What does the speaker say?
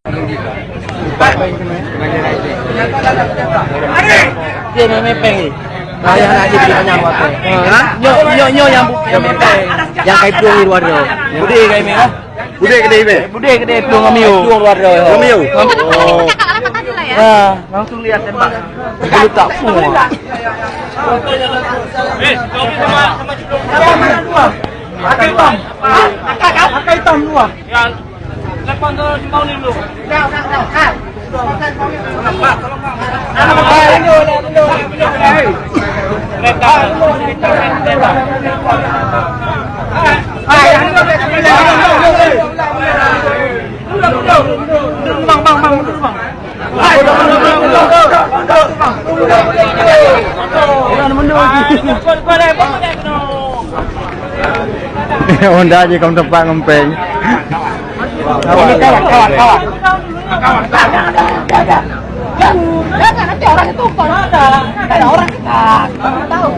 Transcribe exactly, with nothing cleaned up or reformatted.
Dia memang peng ni. Ayah nak jadi banyak waktu. Ha? Nyo, nyo, nyo yang bu-, yang memang. Yang kai plueng di luar tu. Bude kai meh lah. Bude kedai meh. Bude kedai plueng kami. Plueng luar tu. Kami. Oh. Ha, langsung lihat tembak. Bulu tak semua. Pakai hitam. Pakai hitam dua. Honda je kaum tempat ngempeng. Kawan, kawan, kawan, kawan. Jangan, nanti orang itu kok ada. Ada orang kita, kita nggak tahu.